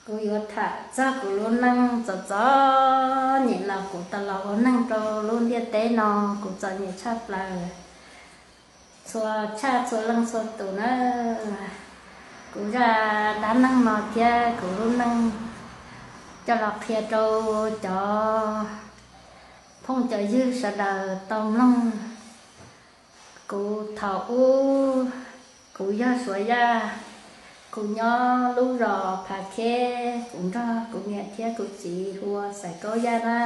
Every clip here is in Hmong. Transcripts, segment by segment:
Kuv yuav tham txog kuv lub neej txom txom nyem los kuv tau los ua neeg rau lub ntiaj teb no, kuv txom nyem tshaj plaws. Txhua tshaj txhua leej txhua tus na, kuv zaj dab neeg no thiab kuv lub neej coj los qhia rau cov phooj cov ywg sawv daws tau mloog. Kuv thaum ub, kuv yog Suav Yaj, kuv nyob lub zos Phav Kheb, kuv nrog kuv niam thiab kuv txiv hu ua Xaiv Kaub Yaj na.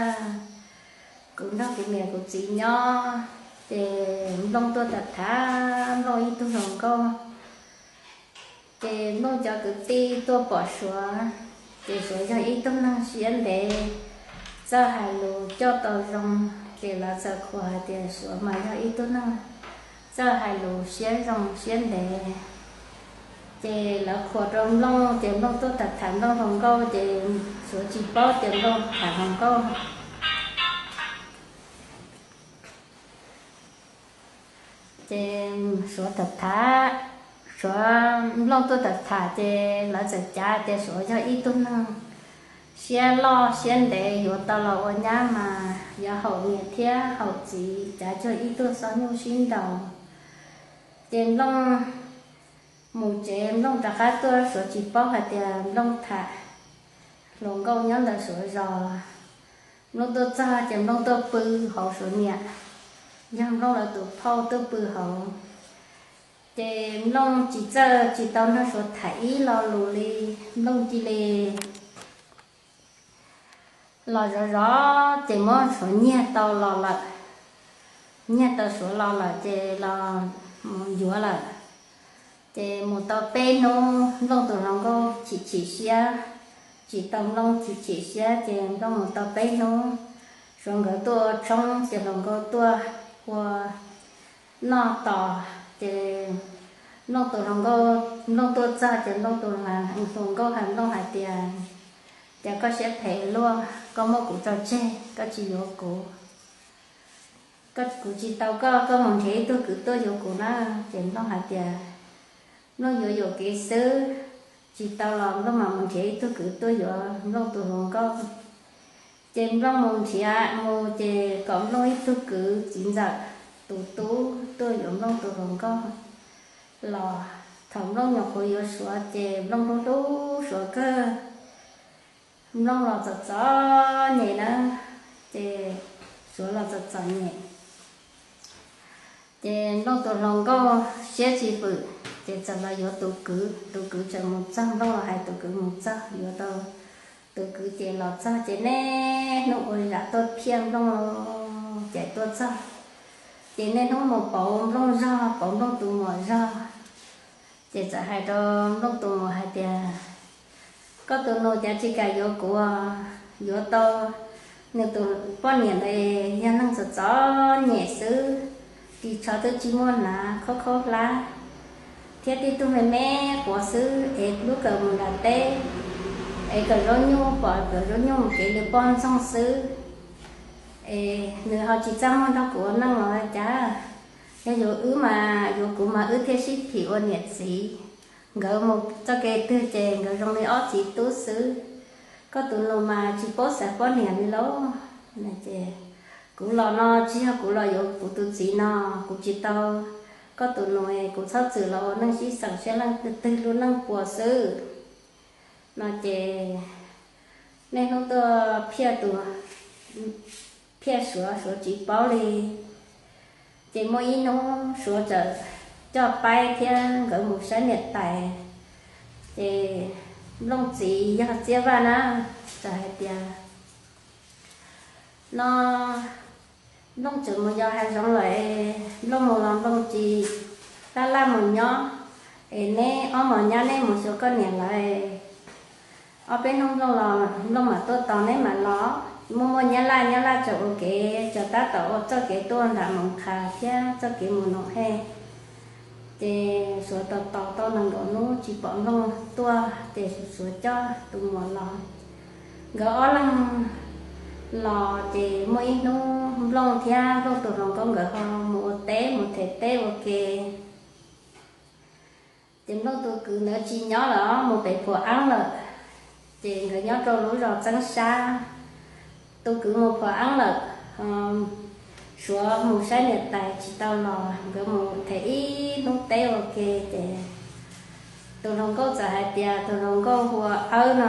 Kuv nrog kuv niam kuv txiv nyob, ces Nplooj tuaj tham tham Nplooj ib tug hluas nkauj. Ces Nplooj cov kwv tij tuaj pom Suav, ces Suav yog ib tug neeg siab ntev, txawj hais lus coj tau zoo, ces lawv txawm qhuas hais tias Suav mas yog ib tug neeg txawj hais lus siab zoo siab ntev. Ces lawv qhuas rau Nplooj, ces Nplooj tuaj tham tham Nplooj hluas nkauj, ces Suav tsis paub tias Nplooj tham hluas nkauj. Ces Suav tham tham, Suav, Nplooj tuaj tham tham, ces lawv txawm cav tias Suav yog ib tug neeg siab loj siab ntev yuav tau los ua nyab mas yuav haum niam thiab haum txiv, cav cuag ib tug xab nyuj sib nraus. Ces Nplooj mus tsev, Nplooj rov qab tuaj, Suav tsis paub hais tias Nplooj tham hluas nkauj nyob ntawm Suav zos. Nplooj tuaj txog ces Nplooj tuaj pw hauv Suav niam, yog Nplooj lawv tus phauj tuaj pw hauv. Ces Nplooj tsis txawj tsis tau nrog Suav tham ib lo lus li, Nplooj cia li los zov zov ces muab Suav nyiag tau los lawm. Nyiag tau Suav los lawm ces los mus yuav lawm. Ces mus tau peb hnub, Nplooj tus hluas nkauj chim chim siab, tsis tau Nplooj chim chim siab, ces Nplooj mus tau peb hnub, Suav nkawd tuaj ua tshoob ces hluas nkauj tuaj ua noj tos. Ces Nplooj tus hluas nkauj, Nplooj tuaj txog ces Nplooj tus hluas nkauj hais Nplooj hais tias, Cas koj siab phem luaj, koj muab kuv tso tseg, koj tsis yuav kuv. Koj, kuv tsis tau koj, koj mus nrhiav ib tug kwv tuaj yuav kuv na. Ces Nplooj hais tias Nplooj yuav yuam kev xwb, tsis tau los Nplooj mam mus nrhiav ib tug kwv tuaj yuav Nplooj tus hluas nkauj. Ces Nplooj mus nrhiav mus ces kom Nplooj ib tug kwv txiv ntxawm tus tub tuaj yuav Nplooj tus hluas nkauj los. Thaum Nplooj nyuam qhuav yuav Suav ces Nplooj hlub hlub Suav kawg. Nplooj los txom txom nyem na, ces Suav los txom txom nyem. Ces Nplooj tus hluas nkauj siab tsis fwm, ces txawm los yuav tus kwv. Tus kwv txawm mus txog, Nplooj los hais tus kwv mus txog, yuav tau tus kwv ces los txog ces niaj hnub ua zam tuaj phiaj Nplooj, ces tuaj txog ces niaj hnub mus pauv Nplooj zog, pauv Nplooj tus muam zog. Ces txawm hais rau Nplooj tus muam hais tias, Koj tus nus cav tsis kam yuav kuv, yuav tau nws tus poj niam ntawd yog neeg txom txom nyem xwb, ris tsho twb tsis muaj hnav, khaub khaub hlab, thiab tib tug me me quav xwb, es lub kawm mus nram teb, es kawm zaub nyuj, pom kawm zaub nyuj mus kev li poj ntxoog xwb, es nws ho tsis txaj muag nrog kuv ua neej los cas? Yog yuav wb mas, yuav kuv mas wb thiaj sib phim ua niam txiv. Nkawd mus txoj kev twg ces nkawd zoo li ob txiv tub xwb. Koj tus nus mas tsis paub xav poj niam li lauj. Ces kuv los no tsis yog kuv los yuav kuv tus txiv no, kuv tsis tau koj tus nus, kuv txhob txwm los ua neej sib xeem siab leej twg lub neej puas xwb no ces niaj hnub tuaj phiaj tus, phiaj Suav, Suav tsis paub li. Ces muaj ib hnub Suav txawm coj Paib thiab nkawd mus saib niam tais. Ces Nplooj txiv yog Txiab Vaj na, txawm hais tias, No Nplooj tseem mus yos hav zoov lawm, Nplooj mus los Nplooj tsis laj laj mus nyob, es neb ob mos nyab neb mus xyuas koj niam lawv. Ob peb hnub Nplooj los Nplooj mam tuaj tos neb mam los. Muaj muaj nyab laj, nyab laj tseem ua kev, tseem tab tom ua txoj kev tuaj nram Moos Qha thiab txoj kev mus Noom Hej. Ces Suav tos tos tau nees nkaum hnub tsis pom Nplooj tuaj, ces Suav coj tus muam los. Nkawd ob leeg los ces muaj ib hnub Nplooj thiab Nplooj tus hluas nkauj nkawd ho mus ua teb, mus them teb ua ke. Ces Nplooj tus kwv ntawd tsis nyob lawm, mus pem Phuv Eeb lawm. Ces nkawd nyob rau lub zos Txeeb Sab. Tus kwv mus Phuv Eeb lawm, Suav mus saib niam tais tsis tau los, nkawd mus them ib hnub teb ua ke. Ces tus hluas nkauj txawm hais tias, tus hluas nkauj hu ua Awb no,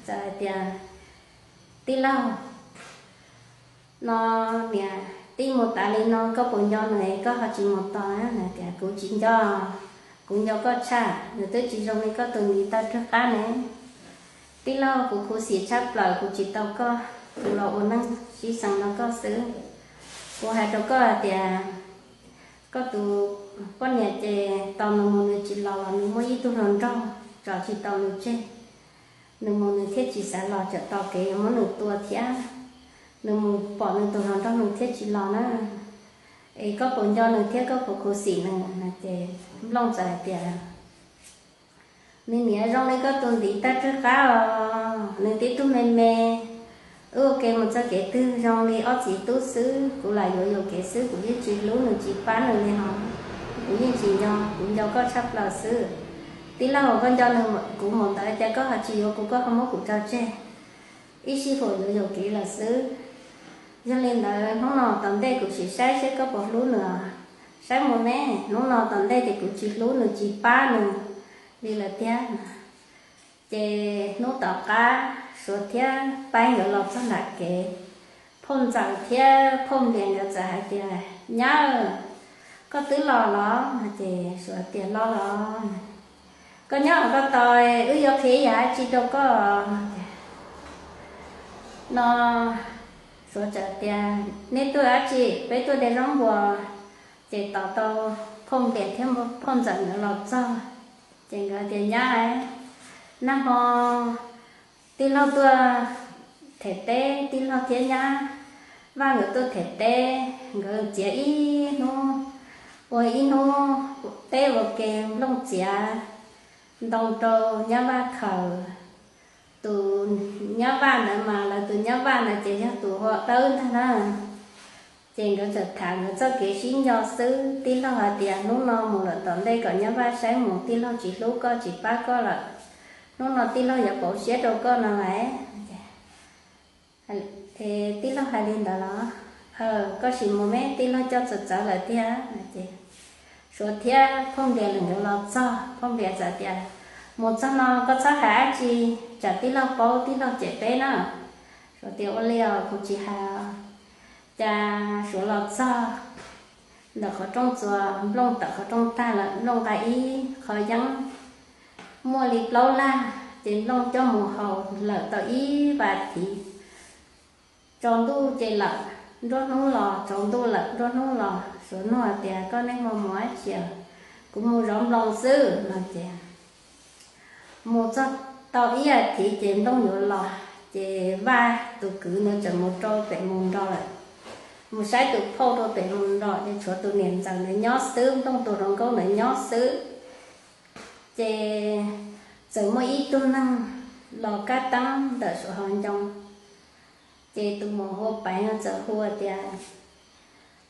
txawm hais tias, Tij laug, no niam tij mus tas li no koj puas nco nws, koj ho tsis mus tos na? Tias, Kuv tsis nco, kuv nco koj tshaj, nws twb tsis zoo li koj tus ntiv taw rwg qab ne. Tij laug, kuv khuv xim tshaj plaws, kuv tsis tau koj, kuv los ua neej sib xeem no koj xwb. Kuv hais rau koj hais tias, koj tus poj niam ces tos nws mus nws tsis los los nws muaj ib tug hluas nraug tso tsis tau nws tseg. Nws mus nws thiaj tsis xav los, tseem tos kev yuav muab nws tua thiab. Nws mus pom nws tus hluas nraug nws thiaj tsis los na. Es koj puas nco nws thiab koj puas khuv xim nws? Ces Nplooj txawm hais tias, Nws niam zoo li koj tus ntiv taw rwg qab os, nws tib tug me me. Wb ua ke mus txoj kev twg zoo li ob txiv tub xwb, kuv lam yuav yuam kev xwb, kuv yeej tsis hlub nws tsis pab nws li hos. Kuv yeej tsis nco, kuv nco koj tshaj plaws xwb. Tij laug, koj nco nws, kuv mus ntawd cas koj ho tsis yuav kuv, koj ho muab kuv tso tseg? Ib sij huam yuav yuam kev lawm xwb. Yog li ntawd hnub no tom ntej kuv sim saib seb koj puas hlub nws. Saib mus ne, hnub no tom ntej ces kuv tsis hlub nws tsis pab nws li lawm thiab. Ces hnub tom qab Suav thiab Paib nkawd los txog nram kev, phauj Ntxawm thiab phauj Nplias nkawd txawm hais tias, Nyab, koj twb los los? Ces Suav tias, Los los. Koj nyob hauv ko taw, wb yuav qhia ib yam dab tsi rau koj. No Suav txawm tias, Nej tuaj dab tsi? Peb tuaj de zaub npua. Ces tos tau phauj Nplias thiab phauj Ntxawm nkawd los txog, ces nkawd tias, Nyab, nag hmo tij laug tuaj them teb, tij laug thiab nyab Vaj nkawd tuaj them teb, nkawd txiav ib hnub, ua ib hnub teb ua ke. Nplooj txiav ntoo rau nyab Vaj khaws. Tus nyab Vaj ntawd mas lawv tus nyab Vaj ntawd ces yog tus hu ua Dawb ntag na. Ces nkawd txawm tham nkawd txoj kev sib nco xwb. Tij laug hais tias, Hnub no mus lawm tom ntej kom nyab Vaj saib mus, tij laug tsis hlub koj tsis pab koj lawm. Hnub no tij laug yuav pauv siab rau koj no lawm. Tij laug hais li ntawd los? Koj sim mus me, tij laug coj txawv txawv lawm tiag. Ces Suav thiab phauj Nplias lawv nkawd los txog, phauj Nplias txawm tias, Mus txog no koj txhob hais dab tsi, tsam tij laug paub tij laug cem peb na. Suav tias, Ua li os, kuv tsis hais. Ces Suav los txog ntawm qhov rooj txuas, Nplooj tawm qhov rooj tag lawm, Nplooj nqa ib qho yeeb muaj li plaub laj, ces Nplooj coj mus haus lawm tau ib vas thiv. Tsaus ntuj ces lawm, nruab hnub los, tsaus ntuj lawm, nruab hnub los. Suav nug tias, Koj niaj hmo mus dab tsi? Kuv mus zov nploos xwb no ces mus txog tau ib vas thiv ces Nplooj yuav los, ces Vaj tus kwv ntawd txawm mus rau pem mus nrog lawm, mus saib tus phauj rau pem mus nrog, ces tshuav tus niam ntxawm ntawd nyob xwb, Nplooj tus hluas nkauj ntawd nyob xwb. Ces txawm muaj ib tug neeg los kab teeb ntawm Suav hauv ncoo. Ces tus muam hu ua Paiv no txawm hu tias,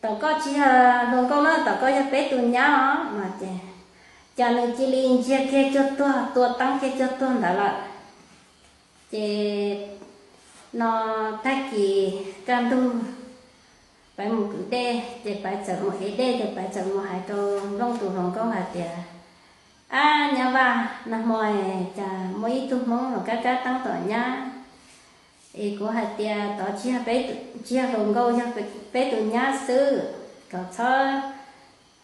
Tom koj tsis yog hluas nkauj na, tom koj yog peb tus nyab os no ces, ces nws cia li ntsiag kiag cuag tuag, tua teeb kiag cuag tuag ntawd lawm. Ces no tag kis kaj ntug, Paiv mus kwv dej, ces Paiv txawm mus ev dej, ces Paiv txawm mus hais rau Nplooj tus hluas nkauj hais tias, Ab nyab Vaj, nag hmo es cas muaj ib tug Hmoob los kab kab teeb tom nyab, es kuv hais tias tod tsis yog hluas nkauj, yog peb tus nyab xwb, kom txhob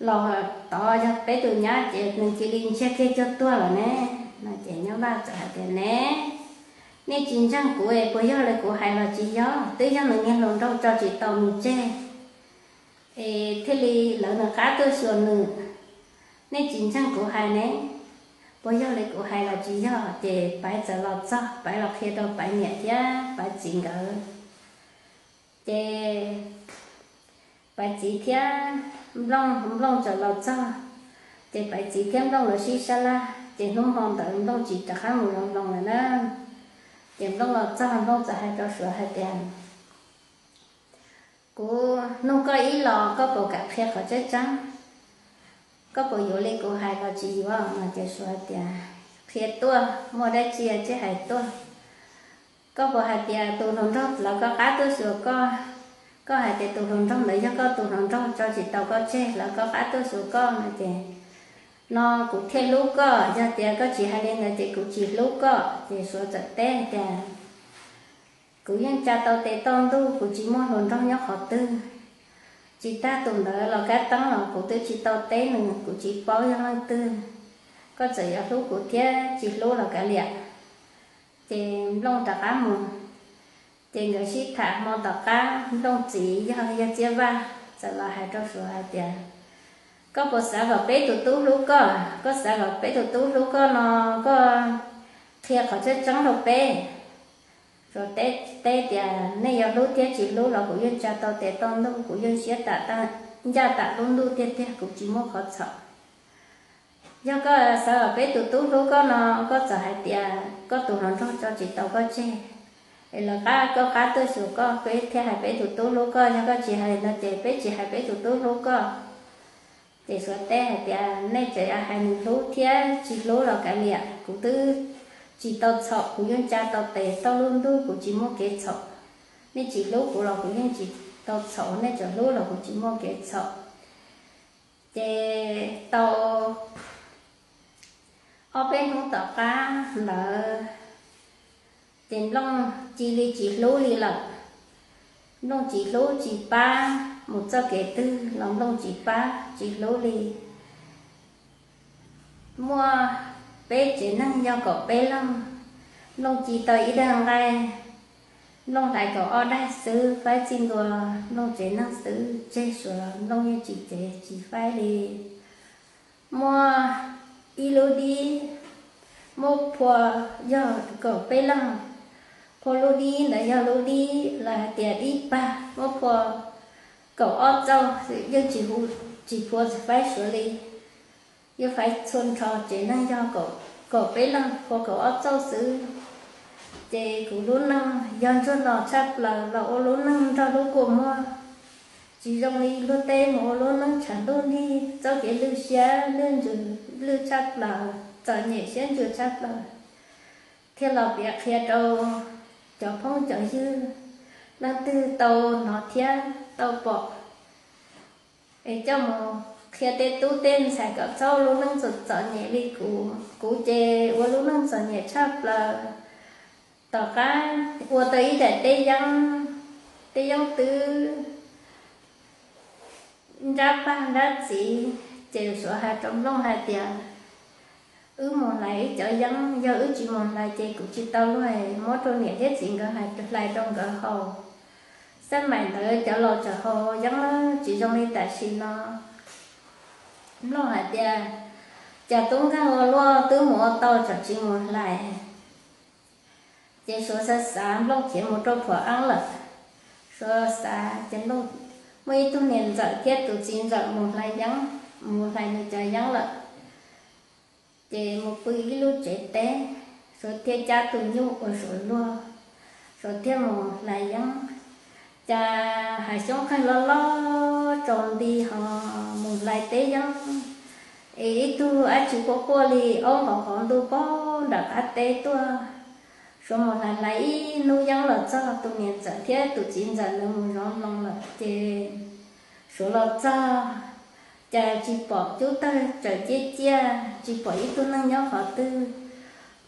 los, tod yog peb tus nyab ces nws cia li ntsiag kiag cuag tuag lawm ne. No ces nyab Vaj txawm hais tias, Ne, nej tsis ntseeg kuv es puas yog li kuv hais los tsis yog? Twb yog nws niag hluas nraug tso tsis tau nws tseg es thiaj li lawv nws qab tuaj xyuas nws. Nej tsis ntseeg kuv hais ne, puas yog li kuv hais los tsis yog? Ces Paiv txawm los txog, Paiv los qhia rau Paiv niam thiab Paiv txiv nkawd. Ces Paiv txiv thiab Nplooj, Nplooj txawm los txog, ces Paiv txiv thiab Nplooj los sib sab laj, ces hnub hmo ntawd Nplooj tsis rov qab mus zov nploos lawm na. Ces Nplooj los txog, Nplooj txawm hais rau Suav hais tias, Kuv nug koj ib los, koj puas kam qhia qhov tseeb tseeb? koj puas yuav li kuv hais los tsis yuav no? Ces Suav tias, qhia tuaj, muaj dab tsi tsis hais tuaj. Koj puas hais tias tus hluas nraug lawv koj qab tuaj xyuas koj, koj hais tias tus hluas nraug ntawd yog koj tus hluas nraug tso tsis tau koj tseg, lawv koj qab tuaj xyuas koj no ces no kuv thiaj hlub koj, yog tias koj tsis hais li ntawd ces kuv tsis hlub koj. Ces Suav txawm teb tias, kuv yeej tsa tau tes toj ntuj, kuv tsis muaj hluas nraug nyob qhov twg. Tsis tas tus ntawd los kab teeb los kuv twb tsis tau teb nws, kuv tsis paub yog leej twg. Koj txawm yuav hlub kuv thiab tsis hlub los kav liam. Ces Nplooj rov qab mus. Ces nkawd sib tham hmo tom qab, Nplooj txiv yog yawg Txiaj Vaj txawm los hais rau Suav hais tias, koj puas xav kom peb tus tub hlub koj? Koj xav kom peb tus tub hlub koj no, koj qhia qhov tseeb tseeb rau peb. Suav teb tias, nej yuav hlub thiab tsis hlub los kuv yeej tsa tau tes toj ntuj, kuv yeej siab ncaj tam lub ntuj tiag tiag, kuv tsis muaj qhov txhaum. Yog koj xav kom peb tus tub hlub koj no, koj txawm hais tias koj tus hluas nraug tso tsis tau koj tseg, es lawv qab koj qab tuaj xyuas koj, peb thiaj hais peb tus tub hlub koj. Yog koj tsis hais no ces peb tsis hais peb tus tub hlub koj. Ces Suav teb hais tias, nej tseem hais nws hlub thiab tsis hlub los kav liam, kuv twb tsis tau txhaum, kuv yeej tsa tau tes toj lub ntuj, kuv tsis muaj kev txhaum. Nej tsis hlub kuv los kuv yeej tsis tau txhaum, nej tseem hlub los kuv tsis muaj kev txhaum. Ces tau ob peb hnub tom qab ntawd, ces Nplooj cia li tsis hlub li lawm. Nplooj tsis hlub tsis pab, mus txoj kev twg los Nplooj tsis pab tsis hlub li. Muaj peb tsev neeg yog kaum peb leeg, Nplooj ci tau ib daig nqaij, Nplooj hlais kaum ob daig xwb, faib txij ntua Nplooj tsev neeg xwb, tseg Suav Nplooj yeej tsis txaus tsis faib li. Muaj ib lub dib, muab phua, yog kaum peb leeg, phua lub dib ntawd yog lub dib lawv hais tias dib pag, muab phua kaum ob txauj, yeej tsis phua faib Suav li. Yeej faib txhua nrho, tsev neeg yog kaum peb leeg, phua kaum ob txauj xwb. Ces kuv lub neej yog ntsuag no tshaj plaws los ua lub neej nrog lub kua muag, tsis zoo li luag tej mus ua lub neej tshav ntuj nrig, txoj kev lwj siab lwj ntsws lwj tshaj plaws, txom nyem siab ntsws tshaj plaws. Thiaj los piav qhia rau cov phooj cov ywg, leej twg tau hnov thiab tau pom, es coj mus qhia tej tub tej ntxhais kom txhob ua lub neej txom txom nyem li kuv. Kuv ces ua lub neej txom nyem tshaj plaws. Tom qab ua tau ib daim teb yeeb, teb yeeb twb nrab pag nrab txiv, ces Suav hais rau Nplooj hais tias, wb mus hlais wb cov yeeb, yog wb tsis mus hlais ces kuv tsis tau luag, muab rau niam thiab txiv nkawd hlais rau nkawd haus. Xab maim ntawd cov laus tseem haus yeeb na, tsis zoo li tam sim no. Nplooj hais tias, cas tub nkeeg ua luaj, twb mus ua tau tseem tsis mus hlais. Ces Suav xav xav, Nplooj khiav mus rau Phuam Eeb lawm. Suav xav ces Nplooj muaj ib tug niam ntxawm thiab tus txiv ntxawm mus hlais yeeb, mus hlais nws cov yeeb lawm. Ces mus pw ib lub tsev teb, Suav thiaj cab tus nyuj ua Suav luag, Suav thiaj mus hlais yeeb. Cas hav xyoob qeeg loj loj tsaus nti ho mus hlais teb yeeb, es ib tug dab tsi quaj quaj li aub nqov qhov ntuj pog nram qab teb tuaj. Suav mus hlais hlais ib hnub yeeb los txog, tus niam ntxawm thiab tus txiv ntxawm ntawd mus zov hmoo lawm ces Suav los txog, cas tsis pom cub tawg, tseem ciaj ciaj, tsis pom ib tug neeg nyob qhov twg.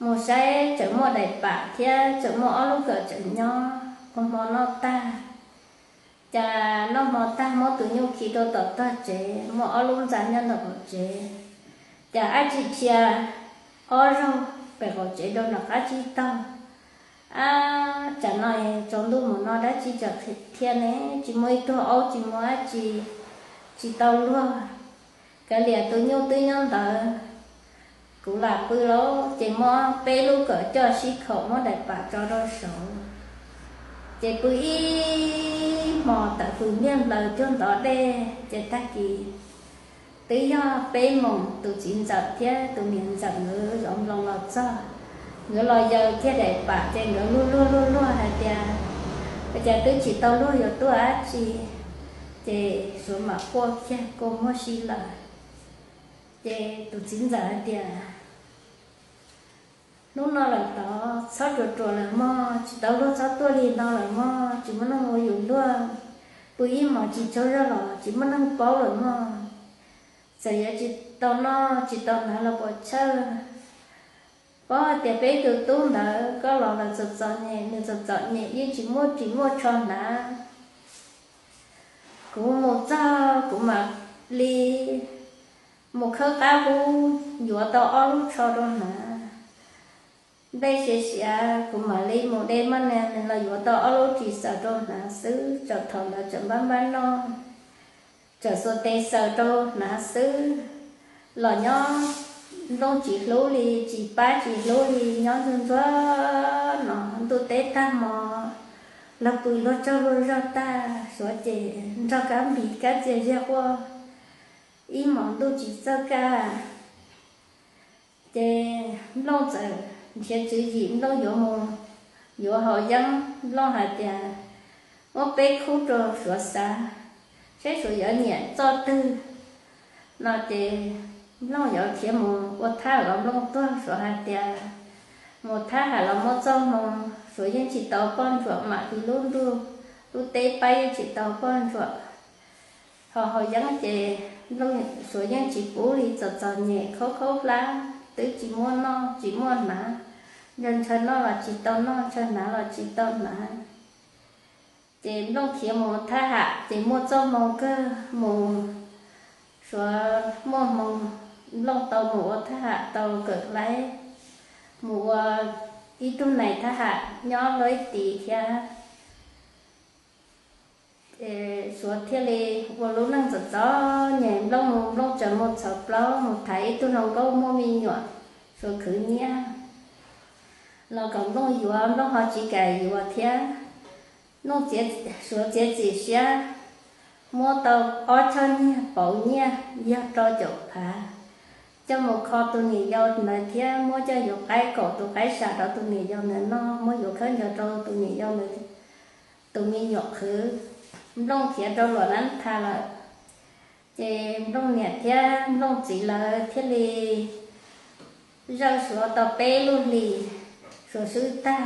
Mus saib tseem muaj daim pam thiab tseem muaj ob lub kawm tseem nyob, ua hmo noj tag, cas noj hmo tag muab tus nyuj khi rau tom tog tsev, muaj ob lub ntxa nyob ntawm qaum tsev, cas dab tsi dhia ob zaug pem qaum tsev rau nram qab tsib taug. Ab, tsam no tsaus ntuj mus no dab tsi tseem dhia ne, tsis muaj ib tug aub tsis muaj dab tsi, tsis tau luag. Kav liam tus nyuj twb nyob ntawd, kuv lam pw lauj. Ces muab peb lub kawm coj sib khaum, muab daim pam tso rau saud, ces pw ib hmos tawm hws npliaj nplaws cuag ntov dej. Ces tag kis twb yog peb moos, tus txiv ntxawm thiab tus niam ntxawm nkawd zov nploos los txog. Nkawd los yaws kiag daim pam ces nkawd luag luag luag luag hais tias, ua cas twb tsis tau luag yuav tuaj dab tsi. Ces Suav mam quaj kiag kua muag si lawm. Ces tus txiv ntxawm hais tias, hnub no lawm tod txhob ruam ruam lawm mog, tsis tau luag txhob tuaj li no lawm mog, tsis muaj neeg ua yus luag, pw ib hmos tsis tsaug zog los tsis muaj neeg paub lawm mog. Txawm yuav tsis tau noj tsis tau hnav los puas tsawg. Paub hais tias peb tus tub ntawd koj los lawm txom txom nyem, nws txom txom nyem yeej tsis muaj ris muaj tsho hnav. Kuv mus txog kuv mam li mus khawb qab hub yuav tau ob lub tsho rau hnav. Nplej siav siav kuv mam li mus de maj nas los yuav tau ob lub ris xaws rau hnav xwb, txog thaum ntawd tseem npab npab noj, tseem xuas tes xaws rau hnav xwb. Los nyob Nplooj tsis hlub li, tsis pab tsis hlub li, nyob ntxuag ntxuag no ntuj teb tag hmo, los pw luag tsaug luag zog tag, Suav ces nrog kab npis kab txias ziag quaj, ib hmos ntuj tsis txawj kaj. Ces Nplooj txawm nrhiav tswv yim, Nplooj yuav mus yuav haus yeeb, Nplooj hais tias, muab peb khub rau Suav xav, seb Suav yuav nyiam txoj twg. No ces Nplooj yuav khiav mus ua thab los Nplooj tuag, Suav hais tias, mus thab ham los muaj txoj hmoo, Suav yeej tsis tau poj ntsuam mam li lub ntuj lub teb pab yeej tsis tau poj ntsuam. Ho haus yeeb ces Nplooj Suav yeej tsis pub li, txom txom nyem khaub khaub hlab, twb tsis muaj noj tsis muaj hnav, ntshaw ntshaw noj los tsis tau noj, ntshaw hnav los tsis tau hnav. Ces Nplooj khiav mus thab ham ces muaj txoj hmoo kawg mus, Suav muaj hmoo, Nplooj tau mus ua thab ham tau kawm laib, mus ua ib tug nais thab ham nyob Lauj Ib Tis thiab. Ces Suav thiaj li ua lub neej txom txom nyem, Nplooj mus Nplooj tseem mus txhawv plaub mus thaiv ib tug hluas nkauj muaj me nyuam, Suav khwv nyiaj los kom Nplooj yuav, Nplooj ho tsis kam yuav thiab. Nplooj, Suav txiav txim siab muab tau ob choj nyiaj pauv nyiaj yog rau caum phav, coj mus kho tus niam yau ntawd thiab muab coj yuav qaib kaum tus qaib sam rau tus niam yau ntawd noj, muab yuav khaub ncaws rau tus niam yau ntawd tus me nyuam qhwv. Nplooj khiav rau Luam Nab Tha lawm. Ces Nplooj niam thiab Nplooj txiv lawv thiaj li zawj Suav tau peb lub hlis. Suav swb tag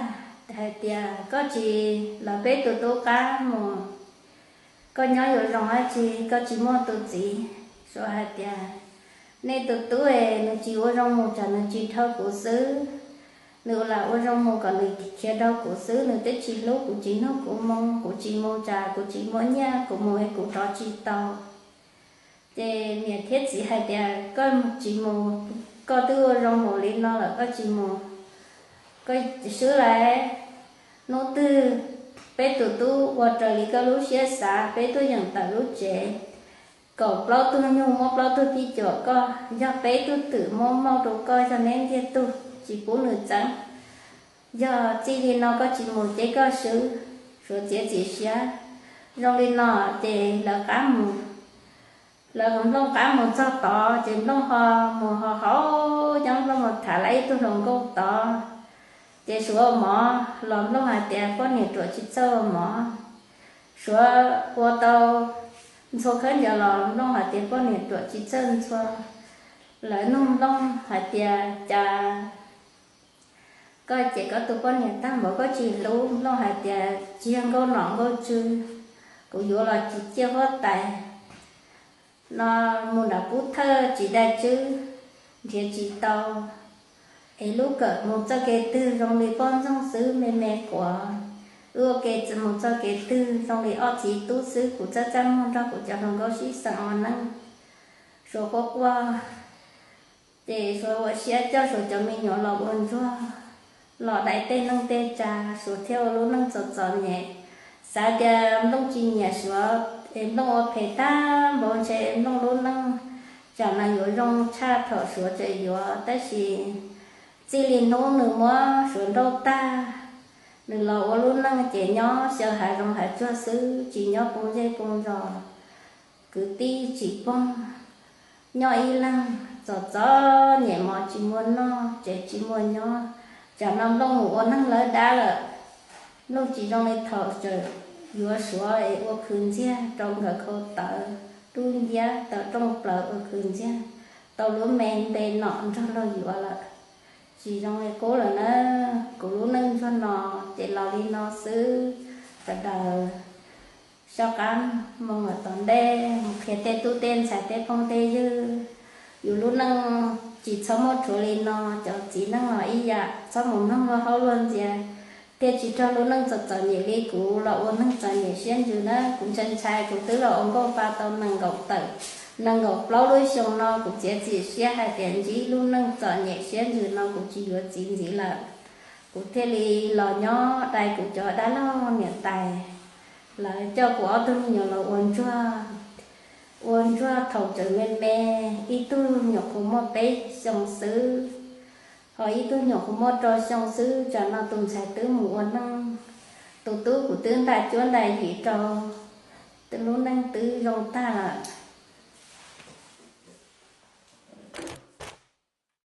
hais tias, koj tsis los peb tus tub qab mus, koj nyob yuav zoo dab tsi, koj tsis muaj tus txiv. Suav hais tias, nej tus tub es nws tsis ua zoo mus tsam nws tsis dhau kuv xwb, nws lam ua zoo mus kom nws khiav dhau kuv xwb, nws twb tsis hlub kuv, tsis nug kuv moo, kuv tsis mus tsam kuv tsis muaj nyiaj, kuv mus es kuv rov tsis tau. Ces niam thiab txiv hais tias, koj tsis mus, koj twb ua zoo mus li no lawm koj tsis mus, koj swb lawm. Hnub twg peb tus tub ua raws li koj lub siab xav, peb tuaj yeem tawm lub tsev, kaum plaub tug nyuj muab plaub tug pib cuam koj, yog peb tug twm muab mauj rau koj, yog neb ntiag tug tsis pub nws txeeb, yog txij li no koj tsis mus ces koj swb. Suav txiav txim siab zoo li no ces lawv qab mus. Lawv Nplooj qab mus txog tod ces Nplooj ho mus ho haus yeeb, Nplooj mus tham lawv ib tug hluas nkauj tod. Ces Suav ua mov los Nplooj hais tias poj niam ruam tsis txawj ua mov. Suav ua tau ntxhua khaub ncaws los Nplooj hais tias poj niam ruam tsis txawj ntxhua. Lawv nug Nplooj hais tias, cas koj cem koj tus poj niam tag npaum, koj tsis hlub? Nplooj hais tias, tsis yog nkauj nom nkauj tswv, kuv yuav los tsis ciaj huab tais no, mus nram pub thawj tsis dai tswb, nrhiav tsis tau. Es lub kawm mus txoj kev twg zoo li poj ntxoog xwb me me quav, wb ua ke mus txoj kev twg zoo li ob txiv tub xwb, kuv txaj txaj muag nrog kuv cov hluas nkauj sib xeem ua neej. Suav quaj quaj, ces Suav ua siab coj Suav cov me nyuam los ua ntsuag, los dai tej neej tej tsa, Suav thiaj ua lub neej txom txom nyem. Xav tias Nplooj tsis nyiam Suav es Nplooj ua phem tag npaum, ntshe Nplooj lub neej tsam no yuav zoo tshaj thaum Suav tseem yuav, tab sis txij li hnub nws muab Suav nrauj tag, nws los ua lub neej ces nyob xyaw hav zoov hav tsuag xwb, tsis nyob poo zej poo zos, kwv tij tsis poob, nyob ib leeg txom txom nyem, mov tsis muaj noj, tsev tsis muaj nyob. Tsam no Nplooj mus ua neeg lawb dab lawm, Nplooj tsis zoo li thaum tseem yuav Suav es ua khwv ntxiag rau nkawd khau tawv, dub nciab taws rooj plaws ua khwv ntxiag. rau lub me npe Nom nrog luag yuav lawm. Tsis zoo li qub lawm na. Kuv lub neej ntsuag no ces los li no xwb. Sawv daws soj qab mus tom ntej mus qhia tej tub tej ntxhais tej phooj tej ywg. Yus lub neej tsis txhob muaj rhuav li no. Cov txiv neej los ib yam, txhob mus mloog luag haub luag ntxias, thiaj tsis raug lub neej txom txom nyem li kuv los ua neeg txom nyem siab ntsws na. Kuv ntshai ntshai kuv twb los ua nkauj pa tau nees nkaum tawm, nees nkaum plaub lub xyoo no kuv txiav txim siab hais tias ntsib lub neej txom nyem siab ntsws no kuv tsis yuav txiv ntxiv lawm. Kuv thiaj li los nyob dai kuv cov dab laug niam tais. Lawv coj kuv ob tug me nyuam los ua ntsuag. Ua ntsuag thaum tseem me me, ib tug nyuam qhuav muaj peb xyoo xwb, ho ib tug nyuam qhuav muaj rau xyoo xwb. Tsam no tus ntxhais twb mus ua neej, tus tub kuv twb ntais cuab ntais yim rau, lub neej twb zoo tag lawm.